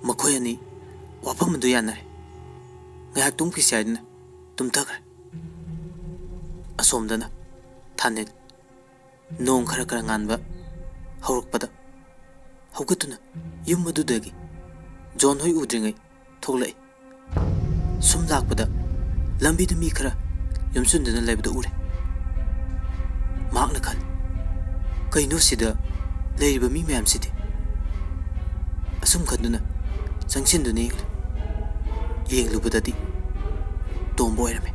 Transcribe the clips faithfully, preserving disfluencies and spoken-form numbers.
ꯃꯈꯣꯏ ꯑꯅꯤ ꯋꯥꯐꯝ ꯑꯗꯨ ꯌꯥꯅꯔꯦ꯫ ꯉꯥꯏꯍꯥꯛꯇꯨꯝ ꯀꯤꯁꯤ ꯍꯥꯏꯗꯨꯅ ꯇꯨꯝꯊꯈ꯭ꯔꯦ꯫ ꯑꯁꯣꯝꯗꯅ ꯊꯥꯅꯤꯜ ꯅꯣꯡ ꯈꯔ ꯈꯔ ꯉꯥꯟꯕ ꯍꯧꯔꯛꯄꯗ ꯍꯧꯒꯠꯇꯨꯅ ꯌꯨꯝ ꯑꯗꯨꯗꯒꯤ ꯖꯣꯟ ꯍꯣꯏ ꯎꯗ꯭ꯔꯤꯉꯩ ꯊꯣꯛꯂꯛꯏ꯫ ꯁꯨꯝ ꯂꯥꯛꯄꯗ ꯂꯝꯕꯤꯗ ꯃꯤ ꯈꯔ ꯌꯣꯝꯁꯤꯟꯗꯨꯅ ꯂꯩꯕꯗꯨ ꯎꯔꯦ꯫ ꯃꯍꯥꯛꯅ ꯈꯜꯂꯤ, "ꯀꯩꯅꯣ ꯁꯤꯗ ꯂꯩꯔꯤꯕ ꯃꯤ ꯃꯌꯥꯝꯁꯤꯗꯤ?" ꯑꯁꯨꯝ ꯈꯟꯗꯨꯅ ꯆꯪꯁꯤꯟꯗꯨꯅ ꯌꯦꯡꯂꯦ꯫ ꯌꯦꯡꯂꯨꯕꯗꯗꯤ ꯇꯣꯝꯕ ꯑꯣꯏꯔꯝꯃꯦ꯫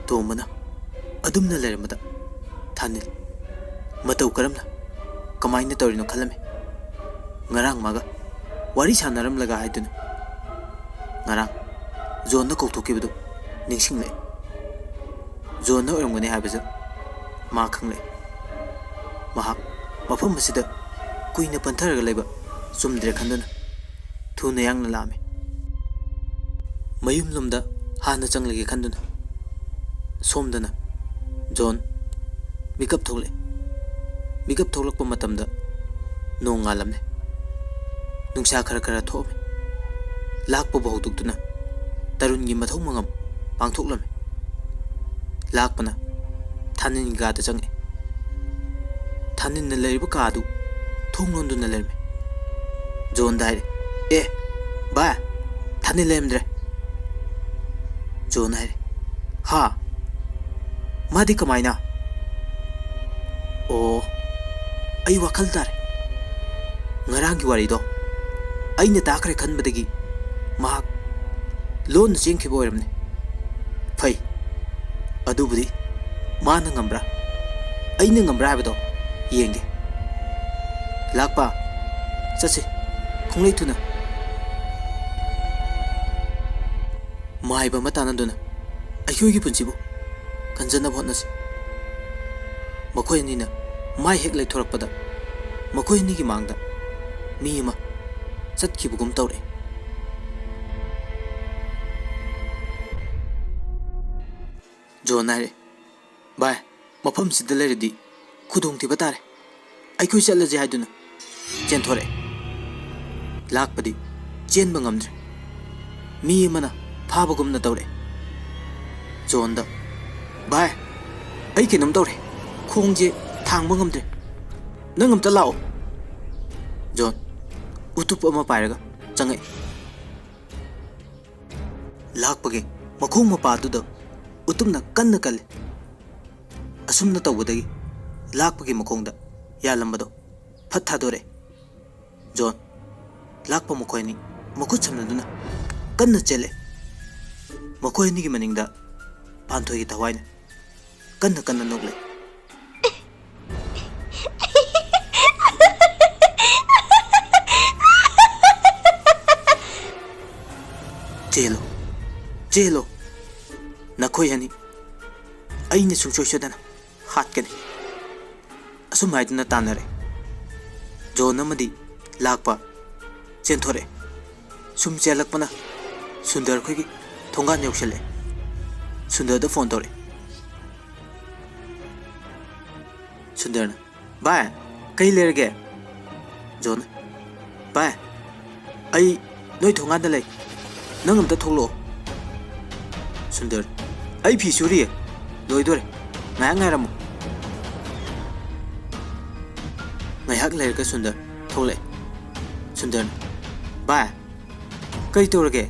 ꯇꯣꯝꯕꯅ ꯑꯗꯨꯝꯅ ꯂꯩꯔꯝꯕꯗ ꯊꯥꯅꯤꯜ ꯃꯇꯧ ꯀꯔꯝꯅ, ꯀꯃꯥꯏꯅ ꯇꯧꯔꯤꯅꯣ ꯈꯜꯂꯝꯃꯤ꯫ ꯉꯔꯥꯡ ꯃꯥꯒ ꯋꯥꯔꯤ ꯁꯥꯟꯅꯔꯝꯂꯒ ꯍꯥꯏꯗꯨꯅ ꯉꯔꯥꯡ ꯖꯣꯟꯅ ꯀꯧꯊꯣꯛꯈꯤꯕꯗꯨ ꯅꯤꯡꯁꯤꯡꯂꯛꯏ꯫ ꯖꯣꯟꯅ ꯑꯣꯏꯔꯝꯒꯅꯤ ꯍꯥꯏꯕꯁꯨ ꯃꯥ ꯈꯪꯂꯛꯏ꯫ ꯃꯍꯥꯛ ꯃꯐꯝ ꯑꯁꯤꯗ ꯀꯨꯏꯅ ꯄꯟꯊꯔꯒ ꯂꯩꯕ ꯆꯨꯝꯗ꯭ꯔꯦ ꯈꯟꯗꯨꯅ ꯊꯨꯅ ꯌꯥꯡꯅ ꯂꯥꯛꯑꯝꯃꯤ꯫ ꯃꯌꯨꯝꯂꯣꯝꯗ ꯍꯥꯟꯅ ꯆꯪꯂꯒꯦ ꯈꯟꯗꯨꯅ ꯁꯣꯝꯗꯅ ꯖꯣꯟ ꯃꯤꯀꯞ ꯊꯣꯛꯂꯛꯏ꯫ ꯃꯤꯀꯞ ꯊꯣꯛꯂꯛꯄ ꯃꯇꯝꯗ ꯅꯣꯡ ꯉꯥꯜꯂꯝꯃꯦ꯫ ꯅꯨꯡꯁꯥ ꯈꯔ ꯈꯔ ꯊꯣꯛꯑꯝꯃꯦ꯫ ꯂꯥꯛꯄꯕꯨ ꯍꯧꯗꯣꯛꯇꯨꯅ ꯇꯔꯨꯟꯒꯤ ꯃꯊꯧ ꯃꯉꯝ ꯄꯥꯡꯊꯣꯛꯂꯝꯃꯦ꯫ ꯂꯥꯛꯄꯅ ꯊꯥꯅꯤꯟꯒꯤ ꯀꯥꯗ ꯆꯪꯉꯛꯑꯦ꯫ ꯊꯥꯅꯤꯟꯅ ꯂꯩꯔꯤꯕ ꯀꯥ ꯑꯗꯨ ꯊꯣꯡ ꯂꯣꯟꯗꯨꯅ ꯂꯩꯔꯝꯃꯦ꯫ ꯖꯣꯟꯗ ꯍꯥꯏꯔꯦ, "ꯑꯦ, ꯚꯥꯏ, ꯊꯥꯅꯤꯟ ꯂꯩꯔꯝꯗ꯭ꯔꯦ꯫" ꯖꯣꯟ ꯍꯥꯏꯔꯦ, "ꯍꯥ? ꯃꯥꯗꯤ ꯀꯃꯥꯏꯅ?" "ꯑꯣ, ꯑꯩ ꯋꯥꯈꯜ ꯇꯥꯔꯦ꯫ ꯉꯔꯥꯡꯒꯤ ꯋꯥꯔꯤꯗꯣ ꯑꯩꯅ ꯇꯥꯈ꯭ꯔꯦ ꯈꯟꯕꯗꯒꯤ ꯃꯍꯥꯛ ꯂꯣꯟꯅ ꯆꯦꯟꯈꯤꯕ ꯑꯣꯏꯔꯝꯅꯤ꯫ ꯐꯩ, ꯑꯗꯨꯕꯨꯗꯤ ꯃꯥꯅ ꯉꯝꯕ꯭ꯔꯥ, ꯑꯩꯅ ꯉꯝꯕ꯭ꯔꯥ ꯍꯥꯏꯕꯗꯣ ꯌꯦꯡꯒꯦ꯫ ꯂꯥꯛꯄ, ꯆꯠꯁꯤ, ꯈꯣꯡꯂꯩ ꯊꯨꯅ꯫ ꯃꯥꯏꯕ ꯑꯃ ꯇꯥꯟꯅꯗꯨꯅ ꯑꯩꯈꯣꯏꯒꯤ ꯄꯨꯟꯁꯤꯕꯨ ꯀꯟꯖꯅꯕ ꯍꯣꯠꯅꯁꯤ꯫" ꯃꯈꯣꯏ ꯑꯅꯤꯅ ꯃꯥꯏ ꯍꯦꯛ ꯂꯩꯊꯣꯔꯛꯄꯗ ꯃꯈꯣꯏ ꯑꯅꯤꯒꯤ ꯃꯥꯡꯗ ꯃꯤ ꯑꯃ ꯆꯠꯈꯤꯕꯒꯨꯝ ꯇꯧꯔꯛꯏ꯫ ꯖꯣꯟ ꯍꯥꯏꯔꯦ, "ꯚꯥꯏ, ꯃꯐꯝꯁꯤꯗ ꯂꯩꯔꯗꯤ ꯈꯨꯗꯣꯡꯊꯤꯕ ꯇꯥꯔꯦ꯫ ꯑꯩꯈꯣꯏ ꯆꯠꯂꯁꯦ ꯍꯥꯏꯗꯨꯅ ꯆꯦꯟꯊꯣꯔꯛꯑꯦ꯫ ꯂꯥꯛꯄꯗꯤ ꯆꯦꯟꯕ ꯉꯝꯗ꯭ꯔꯦ꯫ ꯃꯤ ꯑꯃꯅ ꯐꯥꯕꯒꯨꯝꯅ ꯇꯧꯔꯛꯑꯦ꯫ ꯖꯣꯟꯗ, "ꯚꯥꯏ, ꯑꯩ ꯀꯩꯅꯣꯝ ꯇꯧꯔꯦ꯫ ꯈꯣꯡꯁꯦ ꯊꯥꯡꯕ ꯉꯝꯗ꯭ꯔꯦ꯫ ꯅꯪ ꯑꯝꯇ ꯂꯥꯛꯑꯣ꯫" ꯖꯣꯟ ꯎꯇꯨꯞ ꯑꯃ ꯄꯥꯏꯔꯒ ꯆꯪꯉꯛꯑꯦ꯫ ꯂꯥꯛꯄꯒꯤ ꯃꯈꯣꯡ ꯃꯄꯥꯗꯨꯗ ꯎꯇꯨꯞꯅ ꯀꯟꯅ ꯀꯜꯂꯤ꯫ ꯑꯁꯨꯝꯅ ꯇꯧꯕꯗꯒꯤ ꯂꯥꯛꯄꯒꯤ ꯃꯈꯣꯡꯗ ꯌꯥꯜꯂꯝꯕꯗꯣ ꯐꯠ ꯊꯥꯗꯣꯔꯛꯑꯦ꯫ ꯖꯣꯟ, ꯂꯥꯛꯄ ꯃꯈꯣꯏ ꯑꯅꯤ ꯃꯈꯨꯠ ꯁꯝꯅꯗꯨꯅ ꯀꯟꯅ ꯆꯦꯜꯂꯦ꯫ ꯃꯈꯣꯏ ꯑꯅꯤꯒꯤ ꯃꯅꯤꯡꯗ ꯄꯥꯟꯊꯣꯏꯒꯤ ꯊꯋꯥꯏꯅ ꯀꯟꯅ ꯀꯟꯅ ꯅꯣꯛꯂꯦ꯫ "ꯆꯦꯜꯂꯣ, ꯆꯦꯜꯂꯣ, ꯅꯈꯣꯏ ꯑꯅꯤ ꯑꯩꯅ ꯁꯨꯡꯁꯣꯏ ꯁꯣꯏꯗꯅ ꯍꯥꯠꯀꯅꯤ꯫" ꯑꯁꯨꯝ ꯍꯥꯏꯗꯨꯅ ꯇꯥꯟꯅꯔꯦ꯫ ꯖꯣꯟ ꯑꯃꯗꯤ ꯂꯥꯛꯄ ꯆꯦꯟꯊꯣꯔꯛꯑꯦ꯫ ꯁꯨꯝ ꯆꯦꯜꯂꯛꯄꯅ ꯁꯨꯟꯗꯔ ꯑꯩꯈꯣꯏꯒꯤ ꯊꯣꯡꯒꯥꯟ ꯌꯧꯁꯜꯂꯛꯑꯦ꯫ ꯁꯨꯟꯗꯔꯗ ꯐꯣꯟ ꯇꯧꯔꯛꯑꯦ꯫ ꯁꯨꯟꯗꯔꯅ, "ꯚꯥꯏ, ꯀꯩ ꯂꯩꯔꯒꯦ?" ꯖꯣꯟꯅ, "ꯚꯥꯏ, ꯑꯩ ꯅꯣꯏ ꯊꯣꯡꯒꯥꯟꯗ ꯂꯩ, ꯅꯪ ꯑꯝꯇ ꯊꯣꯛꯂꯛꯑꯣ꯫" ꯁꯨꯟꯗꯔ, "ꯑꯩ ꯐꯤ ꯁꯨꯔꯤꯌꯦ, ꯂꯣꯏꯗꯣꯔꯦ, ꯉꯥꯏꯍꯥꯛ ꯉꯥꯏꯔꯝꯃꯣ꯫" ꯉꯥꯏꯍꯥꯛ ꯂꯩꯔꯒ ꯁꯨꯟꯗꯔ ꯊꯣꯛꯂꯛꯑꯦ꯫ ꯁꯨꯟꯗꯔꯅ, "ꯚꯥꯏ, ꯀꯩ ꯇꯧꯔꯒꯦ?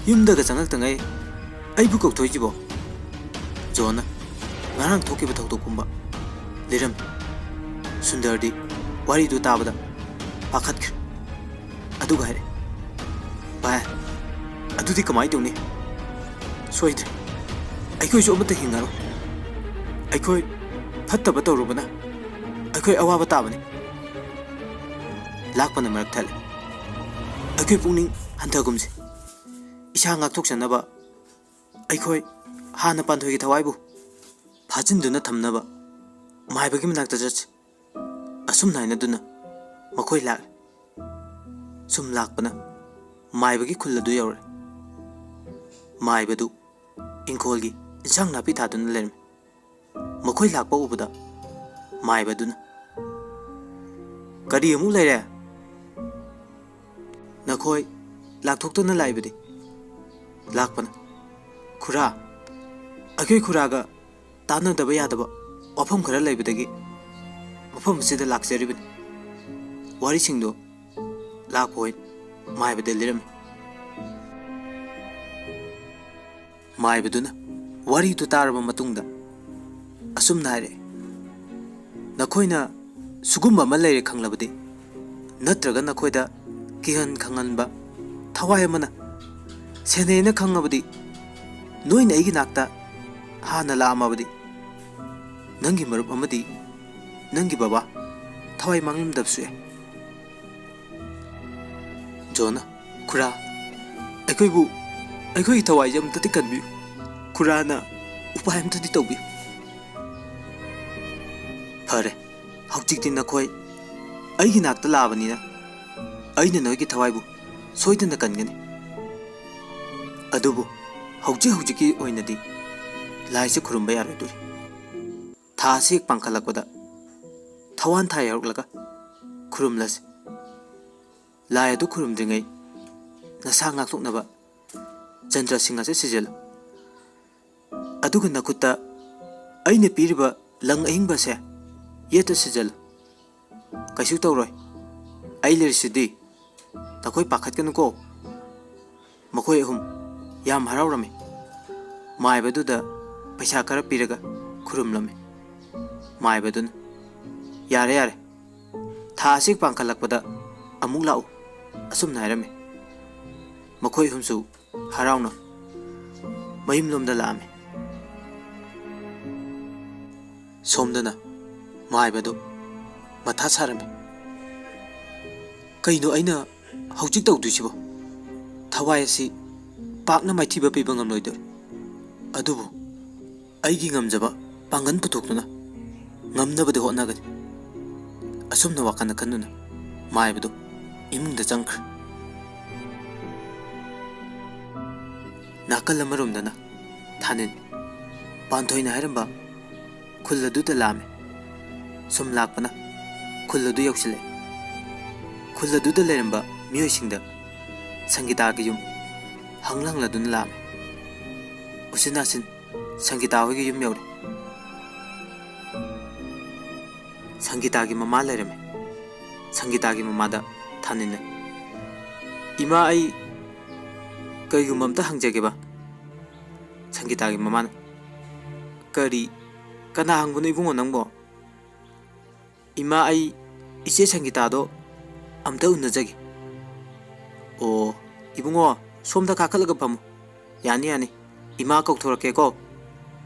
ꯌꯨꯝꯗꯒ ꯆꯪꯉꯛꯇꯉꯩ ꯑꯩꯕꯨ ꯀꯧꯊꯣꯛꯏꯁꯤꯕꯣ?" ꯖꯣꯟꯅ ꯉꯔꯥꯡ ꯊꯣꯛꯈꯤꯕ ꯊꯧꯗꯣꯛ ꯄꯨꯝꯕ ꯂꯤꯔꯝꯃꯤ꯫ ꯁꯨꯟꯗꯔꯗꯤ ꯋꯥꯔꯤꯗꯨ ꯇꯥꯕꯗ ꯄꯥꯈꯠꯈ꯭ꯔꯦ꯫ ꯑꯗꯨꯒ ꯍꯥꯏꯔꯛꯑꯦ, "ꯚꯥꯏ, ꯑꯗꯨꯗꯤ ꯀꯃꯥꯏꯅ ꯇꯧꯅꯤ? ꯁꯣꯏꯗ꯭ꯔꯦ, ꯑꯩꯈꯣꯏꯁꯨ ꯑꯃꯠꯇ ꯍꯤꯡꯉꯔꯣꯏ꯫ ꯑꯩꯈꯣꯏ ꯐꯠꯇꯕ ꯇꯧꯔꯨꯕꯅ ꯑꯩꯈꯣꯏ ꯑꯋꯥꯕ ꯇꯥꯕꯅꯤ꯫ ꯂꯥꯛꯄꯅ ꯃꯔꯛ ꯊꯠꯂꯦ꯫ ꯑꯩꯈꯣꯏ ꯄꯨꯛꯅꯤꯡ ꯍꯟꯊꯒꯨꯝꯁꯤ꯫ ꯏꯁꯥ ꯉꯥꯛꯊꯣꯛꯆꯅꯕ ꯑꯩꯈꯣꯏ ꯍꯥꯟꯅ ꯄꯥꯟꯊꯣꯏꯒꯤ ꯊꯋꯥꯏꯕꯨ ꯐꯥꯖꯤꯟꯗꯨꯅ ꯊꯝꯅꯕ ꯃꯥꯏꯕꯒꯤ ꯃꯅꯥꯛꯇ ꯆꯠꯁꯤ꯫" ꯑꯁꯨꯝꯅ ꯍꯥꯏꯅꯗꯨꯅ ꯃꯈꯣꯏ ꯂꯥꯛꯂꯦ꯫ ꯁꯨꯝ ꯂꯥꯛꯄꯅ ꯃꯥꯏꯕꯒꯤ ꯈꯨꯜ ꯑꯗꯨ ꯌꯧꯔꯦ꯫ ꯃꯥꯏꯕꯗꯨ ꯏꯪꯈꯣꯜꯒꯤ ꯏꯟꯁꯥꯡ ꯅꯥꯄꯤ ꯊꯥꯗꯨꯅ ꯂꯩꯔꯝꯃꯤ꯫ ꯃꯈꯣꯏ ꯂꯥꯛꯄ ꯎꯕꯗ ꯃꯥꯏꯕꯗꯨꯅ, "ꯀꯔꯤ ꯑꯃꯨꯛ ꯂꯩꯔꯦ?" "ꯅꯈꯣꯏ ꯂꯥꯛꯊꯣꯛꯇꯨꯅ ꯂꯥꯛꯏꯕꯗꯤ?" "ꯂꯥꯛꯄꯅ, ꯈꯨꯔꯥ, ꯑꯩꯈꯣꯏ ꯈꯨꯔꯥꯒ ꯇꯥꯟꯅꯗꯕ ꯌꯥꯗꯕ ꯋꯥꯐꯝ ꯈꯔ ꯂꯩꯕꯗꯒꯤ ꯃꯐꯝ ꯑꯁꯤꯗ ꯂꯥꯛꯆꯔꯤꯕꯅꯤ꯫ ꯋꯥꯔꯤꯁꯤꯡꯗꯣ ꯂꯥꯛꯄ ꯑꯣꯏꯅ ꯃꯥꯏꯕꯗ ꯂꯤꯔꯝꯃꯤ꯫" ꯃꯥꯏꯕꯗꯨꯅ ꯋꯥꯔꯤꯗꯨ ꯇꯥꯔꯕ ꯃꯇꯨꯡꯗ ꯑꯁꯨꯝꯅ ꯍꯥꯏꯔꯛꯏ, "ꯅꯈꯣꯏꯅ ꯁꯤꯒꯨꯝꯕ ꯑꯃ ꯂꯩꯔꯦ ꯈꯪꯂꯕꯗꯤ, ꯅꯠꯇ꯭ꯔꯒ ꯅꯈꯣꯏꯗ ꯀꯤꯍꯟ ꯈꯪꯍꯟꯕ ꯊꯋꯥꯏ ꯑꯃꯅ ꯁꯦꯟꯅꯩꯅ ꯈꯪꯉꯕꯗꯤ, ꯅꯣꯏꯅ ꯑꯩꯒꯤ ꯅꯥꯛꯇ ꯍꯥꯟꯅ ꯂꯥꯛꯑꯝꯃꯕꯗꯤ, ꯅꯪꯒꯤ ꯃꯔꯨꯞ ꯑꯃꯗꯤ ꯅꯪꯒꯤ ꯕꯕꯥ ꯊꯋꯥꯏ ꯃꯥꯡꯂꯝꯗꯕꯁꯨ ꯌꯥꯏ꯫" ꯖꯣꯟꯅ, "ꯈꯨꯔꯥ, ꯑꯩꯈꯣꯏꯕꯨ, ꯑꯩꯈꯣꯏꯒꯤ ꯊꯋꯥꯏꯁꯦ ꯑꯃꯨꯛꯇꯗꯤ ꯀꯟꯕꯤꯌꯨ꯫ ꯈꯨꯔꯥꯅ ꯎꯄꯥꯏ ꯑꯃꯇꯗꯤ ꯇꯧꯕꯤꯌꯨ꯫" "ꯐꯔꯦ, ꯍꯧꯖꯤꯛꯇꯤ ꯅꯈꯣꯏ ꯑꯩꯒꯤ ꯅꯥꯛꯇ ꯂꯥꯛꯑꯕꯅꯤꯅ, ꯑꯩꯅ ꯅꯣꯏꯒꯤ ꯊꯋꯥꯏꯕꯨ ꯁꯣꯏꯗꯅ ꯀꯟꯒꯅꯤ꯫ ꯑꯗꯨꯕꯨ ꯍꯧꯖꯤꯛ ꯍꯧꯖꯤꯛꯀꯤ ꯑꯣꯏꯅꯗꯤ ꯂꯥꯏꯁꯦ ꯈꯨꯔꯨꯝꯕ ꯌꯥꯔꯣꯏꯗꯣꯔꯤ꯫ ꯊꯥ ꯑꯁꯤ ꯍꯦꯛ ꯄꯥꯡꯈꯠꯂꯛꯄꯗ ꯊꯋꯥꯟ ꯊꯥ ꯌꯧꯔꯛꯂꯒ ꯈꯨꯔꯨꯝꯂꯁꯤ꯫ ꯂꯥꯏ ꯑꯗꯨ ꯈꯨꯔꯨꯝꯗ꯭ꯔꯤꯉꯩ ꯅꯁꯥ ꯉꯥꯛꯊꯣꯛꯅꯕ ꯆꯟꯗ꯭ꯔꯁꯤꯡ ꯑꯁꯦ ꯁꯤꯖꯤꯜꯂꯨ꯫ ꯑꯗꯨꯒ ꯅꯈꯨꯠꯇ ꯑꯩꯅ ꯄꯤꯔꯤꯕ ꯂꯪ ꯑꯍꯤꯡꯕꯁꯦ ꯌꯦꯠꯇ ꯁꯤꯖꯤꯜꯂꯨ꯫ ꯀꯩꯁꯨ ꯇꯧꯔꯣꯏ꯫ ꯑꯩ ꯂꯩꯔꯤꯁꯤꯗꯤ, ꯅꯈꯣꯏ ꯄꯥꯈꯠꯀꯅꯨꯀꯣ꯫" ꯃꯈꯣꯏ ꯑꯍꯨꯝ ꯌꯥꯝ ꯍꯔꯥꯎꯔꯝꯃꯤ꯫ ꯃꯥꯏꯕꯗꯨꯗ ꯄꯩꯁꯥ ꯈꯔ ꯄꯤꯔꯒ ꯈꯨꯔꯨꯝꯂꯝꯃꯤ꯫ ꯃꯥꯏꯕꯗꯨꯅ, "ꯌꯥꯔꯦ, ꯌꯥꯔꯦ, ꯊꯥ ꯑꯁꯤ ꯄꯥꯡꯈꯠꯂꯛꯄꯗ ꯑꯃꯨꯛ ꯂꯥꯛꯎ," ꯑꯁꯨꯝꯅ ꯍꯥꯏꯔꯝꯃꯤ꯫ ꯃꯈꯣꯏ ꯑꯍꯨꯝꯁꯨ ꯍꯔꯥꯎꯅ ꯃꯌꯨꯝꯂꯣꯝꯗ ꯂꯥꯛꯑꯝꯃꯤ꯫ ꯁꯣꯝꯗꯅ ꯃꯥꯏꯕꯗꯨ ꯃꯊꯥ ꯁꯥꯔꯝꯃꯤ꯫ "ꯀꯩꯅꯣ ꯑꯩꯅ ꯍꯧꯖꯤꯛ ꯇꯧꯗꯣꯏꯁꯤꯕꯣ? ꯊꯋꯥꯏ ꯑꯁꯤ ꯄꯥꯛꯅ ꯃꯥꯏꯊꯤꯕ ꯄꯤꯕ ꯉꯝꯂꯣꯏꯗꯣꯔꯤ꯫ ꯑꯗꯨꯕꯨ ꯑꯩꯒꯤ ꯉꯝꯖꯕ ꯄꯥꯡꯒꯜ ꯄꯨꯊꯣꯛꯇꯨꯅ ꯉꯝꯅꯕꯗꯤ ꯍꯣꯠꯅꯒꯅꯤ꯫" ꯑꯁꯨꯝꯅ ꯋꯥꯈꯜꯗ ꯈꯟꯗꯨꯅ ꯃꯥꯏꯕꯗꯨ ꯏꯃꯨꯡꯗ ꯆꯪꯈ꯭ꯔꯦ꯫ ꯅꯥꯀꯜ ꯑꯃꯔꯣꯝꯗꯅ ꯊꯥꯅꯤꯜ ꯄꯥꯟꯊꯣꯏꯅ ꯍꯥꯏꯔꯝꯕ ꯈꯨꯜ ꯑꯗꯨꯗ ꯂꯥꯛꯑꯝꯃꯤ꯫ ꯁꯨꯝ ꯂꯥꯛꯄꯅ ꯈꯨꯜ ꯑꯗꯨ ꯌꯧꯁꯤꯜꯂꯛꯑꯦ꯫ ꯈꯨꯜ ꯑꯗꯨꯗ ꯂꯩꯔꯝꯕ ꯃꯤꯑꯣꯏꯁꯤꯡꯗ ꯁꯪꯒꯤꯇꯥꯒꯤ ꯌꯨꯝ ꯍꯪꯂ ꯍꯪꯂꯗꯨꯅ ꯂꯥꯛꯂꯝꯃꯤ꯫ ꯎꯆꯤꯟ ꯅꯥꯆꯤꯟ ꯁꯪꯒꯤꯇꯥ ꯍꯣꯏꯒꯤ ꯌꯨꯝ ꯌꯧꯔꯦ꯫ ꯁꯪꯒꯤꯇꯥꯒꯤ ꯃꯃꯥ ꯂꯩꯔꯝꯃꯤ꯫ ꯁꯪꯒꯤꯇꯥꯒꯤ ꯃꯃꯥꯗ ꯊꯥꯅꯤꯟꯅꯩ꯫ "ꯏꯃꯥ, ꯑꯩ ꯀꯔꯤꯒꯨꯝꯕ ꯑꯝꯇ ꯍꯪꯖꯒꯦꯕ?" ꯁꯪꯒꯤꯇꯥꯒꯤ ꯃꯃꯥꯅ, "ꯀꯔꯤ? ꯀꯅꯥ ꯍꯪꯕꯅꯣ ꯏꯕꯨꯡꯉꯣ ꯅꯪꯕꯣ?" "ꯏꯃꯥ, ꯑꯩ ꯏꯆꯦ ꯁꯪꯒꯤꯇꯥꯗꯣ ꯑꯝꯇ ꯎꯅꯖꯒꯦ꯫" "ꯑꯣ, ꯏꯕꯨꯡꯉꯣ, ꯁꯣꯝꯗ ꯀꯥꯈꯠꯂꯒ ꯐꯝꯃꯨ꯫ ꯌꯥꯅꯤ, ꯌꯥꯅꯤ꯫ ꯏꯃꯥ ꯀꯧꯊꯣꯔꯛꯀꯦꯀꯣ꯫"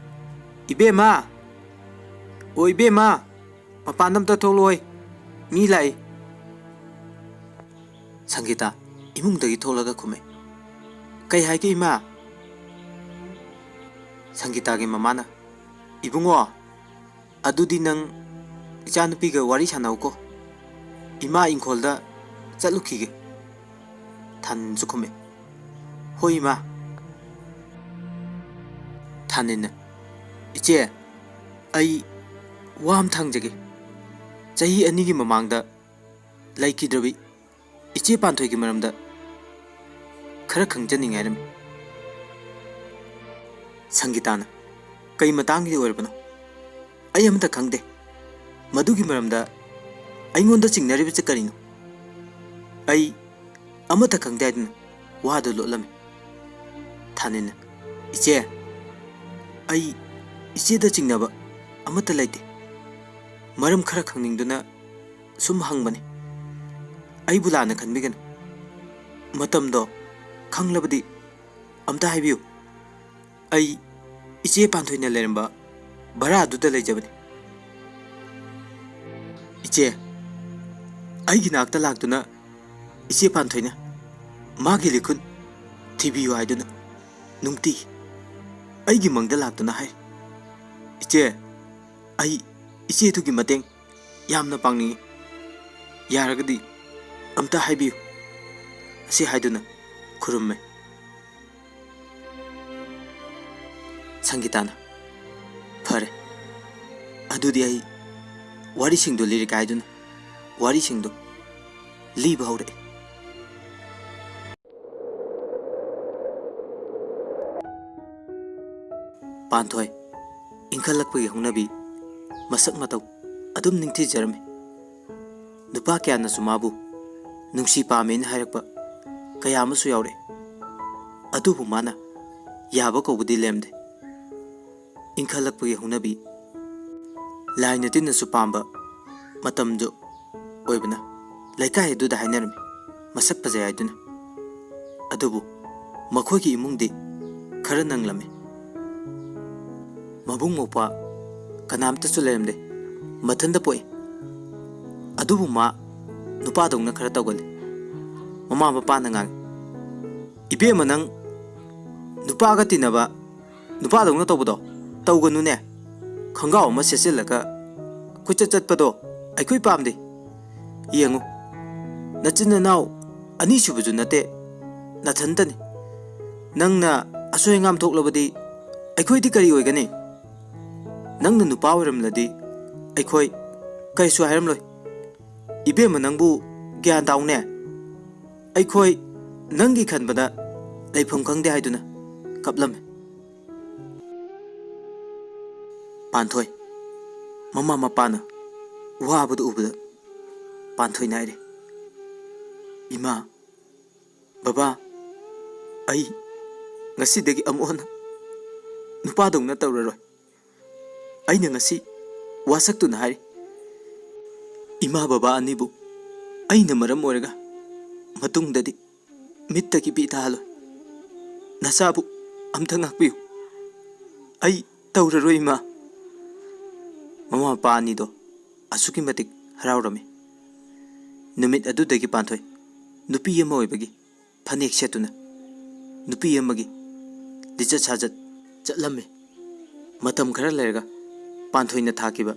"ꯏꯕꯦꯝꯃ! ꯑꯣ, ꯏꯕꯦꯝꯃ! ꯃꯄꯥꯟꯗ ꯑꯝꯇ ꯊꯣꯛꯂꯛꯑꯣꯏ꯫ ꯃꯤ ꯂꯥꯛꯏ꯫" ꯁꯪꯒꯤꯇꯥ ꯏꯃꯨꯡꯗꯒꯤ ꯊꯣꯛꯂꯒ ꯈꯨꯝꯃꯦ꯫ "ꯀꯩ ꯍꯥꯏꯒꯦ, ꯏꯃꯥ?" ꯁꯪꯒꯤꯇꯥꯒꯤ ꯃꯃꯥꯅ, "ꯏꯕꯨꯡꯉꯣ, ꯑꯗꯨꯗꯤ ꯅꯪ ꯏꯆꯥꯅꯨꯄꯤꯒ ꯋꯥꯔꯤ ꯁꯥꯟꯅꯧꯀꯣ꯫ ꯏꯃꯥ ꯏꯪꯈꯣꯜꯗ ꯆꯠꯂꯨꯈꯤꯒꯦ꯫" ꯊꯥꯅꯤꯟꯁꯨ ꯈꯨꯝꯃꯦ, "ꯍꯣꯏ, ꯏꯃꯥ꯫" ꯊꯥꯅꯤꯟꯅ, "ꯏꯆꯦ, ꯑꯩ ꯋꯥ ꯑꯃ ꯊꯥꯡꯖꯒꯦ꯫ ꯆꯍꯤ ꯑꯅꯤꯒꯤ ꯃꯃꯥꯡꯗ ꯂꯩꯈꯤꯗ꯭ꯔꯕꯤ ꯏꯆꯦ ꯄꯥꯟꯊꯣꯏꯒꯤ ꯃꯔꯝꯗ ꯈꯔ ꯈꯪꯖꯅꯤꯡꯉꯥꯏ ꯂꯩꯔꯝꯃꯤ꯫" ꯁꯪꯒꯤꯇꯥꯅ, "ꯀꯩ ꯃꯇꯥꯡꯒꯤ ꯑꯣꯏꯔꯕꯅꯣ? ꯑꯩ ꯑꯃꯠꯇ ꯈꯪꯗꯦ꯫ ꯃꯗꯨꯒꯤ ꯃꯔꯝꯗ ꯑꯩꯉꯣꯟꯗ ꯆꯤꯡꯅꯔꯤꯕꯁꯤ ꯀꯔꯤꯅꯣ? ꯑꯩ ꯑꯃꯠꯇ ꯈꯪꯗꯦ" ꯍꯥꯏꯗꯨꯅ ꯋꯥꯗꯨ ꯂꯣꯠꯂꯝꯃꯤ꯫ ꯊꯥꯅꯤꯟꯅ, "ꯏꯆꯦ, ꯑꯩ ꯏꯆꯦꯗ ꯆꯤꯡꯅꯕ ꯑꯃꯠꯇ ꯂꯩꯇꯦ꯫ ꯃꯔꯝ ꯈꯔ ꯈꯪꯅꯤꯡꯗꯨꯅ ꯁꯨꯝ ꯍꯪꯕꯅꯤ꯫ ꯑꯩꯕꯨ ꯂꯥꯟꯅ ꯈꯟꯕꯤꯒꯅꯨ꯫ ꯃꯇꯝꯗꯣ ꯈꯪꯂꯕꯗꯤ ꯑꯝꯇ ꯍꯥꯏꯕꯤꯌꯨ꯫ ꯑꯩ ꯏꯆꯦ ꯄꯥꯟꯊꯣꯏꯅ ꯂꯩꯔꯝꯕ ꯚꯔꯥꯗꯨꯗ ꯂꯩꯖꯕꯅꯤ꯫ ꯏꯆꯦ, ꯑꯩꯒꯤ ꯅꯥꯛꯇ ꯂꯥꯛꯇꯨꯅ ꯏꯆꯦ ꯄꯥꯟꯊꯣꯏꯅ ꯃꯥꯒꯤ ꯂꯤꯈꯨꯟ ꯊꯤꯕꯤꯌꯨ ꯍꯥꯏꯗꯨꯅ ꯅꯨꯡꯇꯤꯒꯤ ꯑꯩꯒꯤ ꯃꯪꯗ ꯂꯥꯛꯇꯨꯅ ꯍꯥꯏ꯫ ꯏꯆꯦ, ꯑꯩ ꯏꯆꯦꯗꯨꯒꯤ ꯃꯇꯦꯡ ꯌꯥꯝꯅ ꯄꯥꯡꯅꯤꯡꯏ꯫ ꯌꯥꯔꯒꯗꯤ ꯑꯝꯇ ꯍꯥꯏꯕꯤꯌꯨ" ꯑꯁꯤ ꯍꯥꯏꯗꯨꯅ ꯈꯨꯔꯨꯝꯃꯦ꯫ ꯁꯪꯒꯤꯇꯥꯅ, "ꯐꯔꯦ, ꯑꯗꯨꯗꯤ ꯑꯩ ꯋꯥꯔꯤꯁꯤꯡꯗꯨ ꯂꯤꯔꯒꯦ" ꯍꯥꯏꯗꯨꯅ ꯋꯥꯔꯤꯁꯤꯡꯗꯨ ꯂꯤꯕ ꯍꯧꯔꯛꯏ꯫ ꯄꯥꯟꯊꯣꯏ, ꯏꯟꯈꯠꯂꯛꯄꯒꯤ ꯍꯧꯅꯕꯤ, ꯃꯁꯛ ꯃꯇꯧ ꯑꯗꯨꯝ ꯅꯤꯡꯊꯤꯖꯔꯝꯃꯤ꯫ ꯅꯨꯄꯥ ꯀꯌꯥꯅꯁꯨ ꯃꯥꯕꯨ ꯅꯨꯡꯁꯤ ꯄꯥꯝꯃꯦꯅ ꯍꯥꯏꯔꯛꯄ ꯀꯌꯥ ꯑꯃꯁꯨ ꯌꯥꯎꯔꯛꯏ꯫ ꯑꯗꯨꯕꯨ ꯃꯥꯅ ꯌꯥꯕ ꯀꯧꯕꯗꯤ ꯂꯦꯝꯗꯦ꯫ ꯏꯟꯈꯠꯂꯛꯄꯒꯤ ꯍꯧꯅꯕꯤ, ꯂꯥꯏꯅ ꯇꯤꯟꯅꯁꯨ ꯄꯥꯝꯕ ꯃꯇꯝꯗꯨ ꯑꯣꯏꯕꯅ, ꯂꯩꯀꯥꯏ ꯑꯗꯨꯗ ꯍꯥꯏꯅꯔꯝꯃꯤ, ꯃꯁꯛ ꯐꯖꯩ ꯍꯥꯏꯗꯨꯅ꯫ ꯑꯗꯨꯕꯨ ꯃꯈꯣꯏꯒꯤ ꯏꯃꯨꯡꯗꯤ ꯈꯔ ꯅꯪꯂꯝꯃꯤ꯫ ꯃꯕꯨꯡ ꯃꯧꯄ꯭ꯋꯥ ꯀꯅꯥꯝꯇꯁꯨ ꯂꯩꯔꯝꯗꯦ꯫ ꯃꯊꯟꯇ ꯄꯣꯛꯏ꯫ ꯑꯗꯨꯕꯨ ꯃꯥ ꯅꯨꯄꯥꯗꯧꯅ ꯈꯔ ꯇꯧꯒꯜꯂꯤ꯫ ꯃꯃꯥ ꯃꯄꯥꯅ ꯉꯥꯡꯉꯤ, "ꯏꯕꯦꯝꯃ, ꯅꯪ ꯅꯨꯄꯥꯒ ꯇꯤꯟꯅꯕ, ꯅꯨꯄꯥꯗꯧꯅ ꯇꯧꯕꯗꯣ ꯇꯧꯒꯅꯨꯅꯦ꯫ ꯈꯣꯡꯒ꯭ꯔꯥꯎ ꯑꯃ ꯁꯦꯠꯆꯤꯜꯂꯒ ꯀꯣꯏꯆꯠ ꯆꯠꯄꯗꯣ ꯑꯩꯈꯣꯏ ꯄꯥꯝꯗꯦ꯫ ꯌꯦꯡꯉꯨ, ꯅꯆꯤꯟ ꯅꯅꯥꯎ ꯑꯅꯤꯁꯨꯕꯁꯨ ꯅꯠꯇꯦ, ꯅꯊꯟꯇꯅꯤ꯫ ꯅꯪꯅ ꯑꯁꯣꯏ ꯑꯉꯥꯝ ꯊꯣꯛꯂꯕꯗꯤ ꯑꯩꯈꯣꯏꯗꯤ ꯀꯔꯤ ꯑꯣꯏꯒꯅꯤ? ꯅꯪꯅ ꯅꯨꯄꯥ ꯑꯣꯏꯔꯝꯂꯗꯤ ꯑꯩꯈꯣꯏ ꯀꯔꯤꯁꯨ ꯍꯥꯏꯔꯝꯂꯣꯏ꯫ ꯏꯕꯦꯝꯃ, ꯅꯪꯕꯨ ꯒ꯭ꯌꯥꯟ ꯇꯥꯎꯅꯦ꯫ ꯑꯩꯈꯣꯏ ꯅꯪꯒꯤ ꯈꯟꯕꯗ ꯂꯩꯐꯝ ꯈꯪꯗꯦ" ꯍꯥꯏꯗꯨꯅ ꯀꯞꯂꯝꯃꯤ꯫ ꯄꯥꯟꯊꯣꯏ, ꯃꯃꯥ ꯃꯄꯥꯅ ꯋꯥꯕꯗꯨ ꯎꯕꯗ ꯄꯥꯟꯊꯣꯏꯅ ꯍꯥꯏꯔꯦ, "ꯏꯃꯥ, ꯕꯕꯥ, ꯑꯩ ꯉꯁꯤꯗꯒꯤ ꯑꯃꯨꯛ ꯍꯟꯅ ꯅꯨꯄꯥꯗꯧꯅ ꯇꯧꯔꯔꯣꯏ꯫ ꯑꯩꯅ ꯉꯁꯤ ꯋꯥꯁꯛꯇꯨꯅ ꯍꯥꯏꯔꯤ, ꯏꯃꯥ ꯕꯕꯥ ꯑꯅꯤꯕꯨ ꯑꯩꯅ ꯃꯔꯝ ꯑꯣꯏꯔꯒ ꯃꯇꯨꯡꯗꯗꯤ ꯃꯤꯠꯇꯒꯤ ꯄꯤ ꯇꯥꯍꯜꯂꯣꯏ꯫ ꯅꯆꯥꯕꯨ ꯑꯝꯇ ꯉꯥꯛꯄꯤꯌꯨ꯫ ꯑꯩ ꯇꯧꯔꯔꯣꯏ, ꯏꯃꯥ"꯫ ꯃꯃꯥ ꯃꯄꯥ ꯑꯅꯤꯗꯣ ꯑꯁꯨꯛꯀꯤ ꯃꯇꯤꯛ ꯍꯔꯥꯎꯔꯝꯃꯤ꯫ ꯅꯨꯃꯤꯠ ꯑꯗꯨꯗꯒꯤ ꯄꯥꯟꯊꯣꯏ ꯅꯨꯄꯤ ꯑꯃ ꯑꯣꯏꯕꯒꯤ ꯐꯅꯦꯛ ꯁꯦꯠꯇꯨꯅ ꯅꯨꯄꯤ ꯑꯃꯒꯤ ꯂꯤꯆꯠ ꯁꯥꯖꯠ ꯆꯠꯂꯝꯃꯤ꯫ ꯃꯇꯝ ꯈꯔ ꯂꯩꯔꯒ ꯄꯥꯟꯊꯣꯏꯅ ꯊꯥꯈꯤꯕ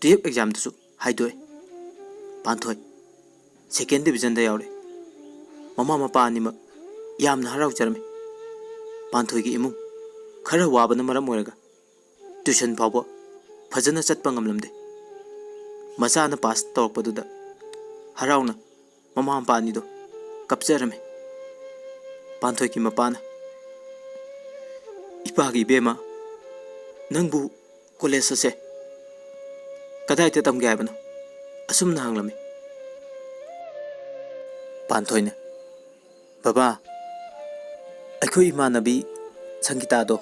ꯇꯨꯌꯦꯜꯐ ꯑꯦꯛꯖꯥꯝꯗꯨꯁꯨ ꯍꯥꯏꯗꯣꯛꯑꯦ꯫ ꯄꯥꯟꯊꯣꯏ ꯁꯦꯀꯦꯟ ꯗꯤꯕꯤꯖꯟꯗ ꯌꯥꯎꯔꯦ꯫ ꯃꯃꯥ ꯃꯄꯥ ꯑꯅꯤꯃꯛ ꯌꯥꯝꯅ ꯍꯔꯥꯎꯖꯔꯝꯃꯤ꯫ ꯄꯥꯟꯊꯣꯏꯒꯤ ꯏꯃꯨꯡ ꯈꯔ ꯋꯥꯕꯅ ꯃꯔꯝ ꯑꯣꯏꯔꯒ ꯇ꯭ꯌꯨꯁꯟ ꯐꯥꯎꯕ ꯐꯖꯅ ꯆꯠꯄ ꯉꯝꯂꯝꯗꯦ꯫ ꯃꯆꯥꯅ ꯄꯥꯁ ꯇꯧꯔꯛꯄꯗꯨꯗ ꯍꯔꯥꯎꯅ ꯃꯃꯥ ꯃꯄꯥ ꯑꯅꯤꯗꯣ ꯀꯞꯆꯔꯝꯃꯤ꯫ ꯄꯥꯟꯊꯣꯏꯒꯤ ꯃꯄꯥꯅ, "ꯏꯄꯥꯒꯤ ꯏꯕꯦꯝꯃ, ꯅꯪꯕꯨ ꯀꯣꯂꯦꯖ ꯑꯁꯦ ꯀꯗꯥꯏꯗ ꯇꯝꯒꯦ ꯍꯥꯏꯕꯅꯣ?" ꯑꯁꯨꯝꯅ ꯍꯪꯂꯝꯃꯤ꯫ ꯄꯥꯟꯊꯣꯏꯅ, "ꯕꯕꯥ, ꯑꯩꯈꯣꯏ ꯏꯃꯥꯟꯅꯕꯤ ꯁꯪꯒꯤꯇꯥꯗꯣ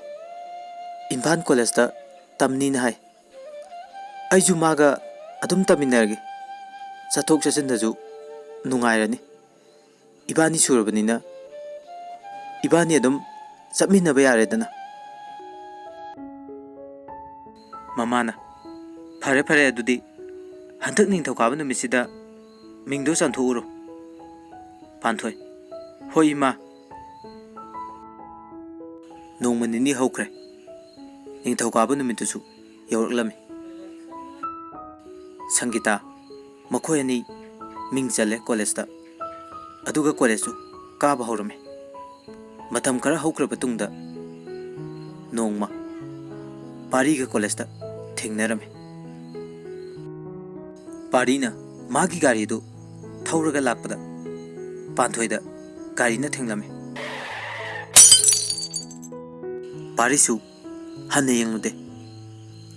ꯏꯝꯐꯥꯜ ꯀꯣꯂꯦꯖꯇ ꯇꯝꯅꯤꯅ ꯍꯥꯏ꯫ ꯑꯩꯁꯨ ꯃꯥꯒ ꯑꯗꯨꯝ ꯇꯝꯃꯤꯟꯅꯔꯒꯦ꯫ ꯆꯠꯊꯣꯛ ꯆꯠꯁꯤꯟꯗꯁꯨ ꯅꯨꯡꯉꯥꯏꯔꯅꯤ꯫ ꯏꯕꯥꯅꯤ ꯁꯨꯔꯕꯅꯤꯅ ꯏꯕꯥꯅꯤ ꯑꯗꯨꯝ ꯆꯠꯃꯤꯟꯅꯕ ꯌꯥꯔꯦꯗꯅ꯫" ꯃꯃꯥꯅ, "ꯐꯔꯦ, ꯐꯔꯦ, ꯑꯗꯨꯗꯤ ꯍꯟꯗꯛ ꯅꯤꯡꯊꯧꯀꯥꯕ ꯅꯨꯃꯤꯠꯁꯤꯗ ꯃꯤꯡꯗꯣ ꯆꯟꯊꯣꯛꯎꯔꯣ꯫" ꯄꯥꯟꯊꯣꯏ, "ꯍꯣꯏ, ꯏꯃꯥ꯫" ꯅꯣꯡꯃ ꯅꯤꯅꯤ ꯍꯧꯈ꯭ꯔꯦ꯫ ꯅꯤꯡꯊꯧꯀꯥꯕ ꯅꯨꯃꯤꯠꯇꯨꯁꯨ ꯌꯧꯔꯛꯂꯝꯃꯤ꯫ ꯁꯪꯒꯤꯇꯥ, ꯃꯈꯣꯏ ꯑꯅꯤ ꯃꯤꯡ ꯆꯜꯂꯦ ꯀꯣꯂꯦꯖꯇ꯫ ꯑꯗꯨꯒ ꯀꯣꯂꯦꯖꯇꯨ ꯀꯥꯕ ꯍꯧꯔꯝꯃꯤ꯫ ꯃꯇꯝ ꯈꯔ ꯍꯧꯈ꯭ꯔꯕ ꯇꯨꯡꯗ ꯅꯣꯡꯃ ꯄꯥꯔꯤꯒ ꯀꯣꯂꯦꯖꯇ ꯊꯦꯡꯅꯔꯝꯃꯤ꯫ ꯄꯥꯔꯤꯅ ꯃꯥꯒꯤ ꯒꯥꯔꯤꯗꯨ ꯊꯧꯔꯒ ꯂꯥꯛꯄꯗ ꯄꯥꯟꯊꯣꯏꯗ ꯒꯥꯔꯤꯅ ꯊꯦꯡꯂꯝꯃꯤ꯫ ꯄꯥꯔꯤꯁꯨ ꯍꯟꯅ ꯌꯦꯡꯂꯨꯗꯦ꯫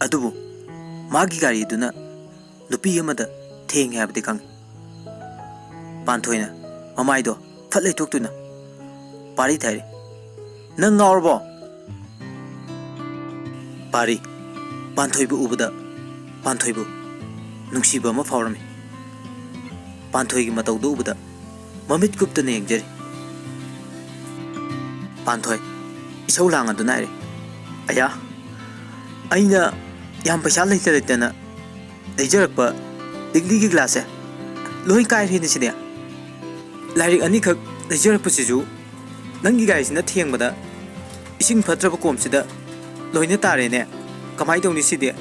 ꯑꯗꯨꯕꯨ ꯃꯥꯒꯤ ꯒꯥꯔꯤꯗꯨꯅ ꯅꯨꯄꯤ ꯑꯃꯗ ꯊꯦꯡꯉꯦ ꯍꯥꯏꯕꯗꯤ ꯈꯪꯉꯤ꯫ ꯄꯥꯟꯊꯣꯏꯅ ꯃꯃꯥꯏꯗꯣ ꯐꯠ ꯂꯩꯊꯣꯛꯇꯨꯅ ꯄꯥꯔꯤꯗ ꯍꯥꯏꯔꯦ, "ꯅꯪ ꯉꯥꯎꯔꯕꯣ?" ꯄꯥꯔꯤ ꯄꯥꯟꯊꯣꯏꯕꯨ ꯎꯕꯗ ꯄꯥꯟꯊꯣꯏꯕꯨ ꯅꯨꯡꯁꯤꯕ ꯑꯃ ꯐꯥꯎꯔꯝꯃꯤ꯫ ꯄꯥꯟꯊꯣꯏꯒꯤ ꯃꯇꯧꯗꯨ ꯎꯕꯗ ꯃꯃꯤꯠ ꯀꯨꯞꯇꯅ ꯌꯦꯡꯖꯔꯤ꯫ ꯄꯥꯟꯊꯣꯏ ꯏꯁꯧ ꯂꯥꯡꯉꯗꯨꯅ ꯍꯥꯏꯔꯦ, "ꯑꯌꯥ, ꯑꯩꯅ ꯌꯥꯝ ꯄꯩꯁꯥ ꯂꯩꯇ ꯂꯩꯇꯅ ꯂꯩꯖꯔꯛꯄ ꯂꯤꯛꯂꯤꯒꯤ ꯒ꯭ꯂꯥꯁꯁꯦ ꯂꯣꯏ ꯀꯥꯏꯔꯦꯅꯦ ꯁꯤꯗꯤ꯫ ꯂꯥꯏꯔꯤꯛ ꯑꯅꯤꯈꯛ ꯂꯩꯖꯔꯛꯄꯁꯤꯁꯨ ꯅꯪꯒꯤ ꯒꯥꯔꯤꯁꯤꯅ ꯊꯦꯡꯕꯗ ꯏꯁꯤꯡ ꯐꯠꯇ꯭ꯔꯕ ꯀꯣꯝꯁꯤꯗ ꯂꯣꯏꯅ ꯇꯥꯔꯦꯅꯦ꯫ ꯀꯃꯥꯏꯅ ꯇꯧꯅꯤ ꯁꯤꯗꯤ?"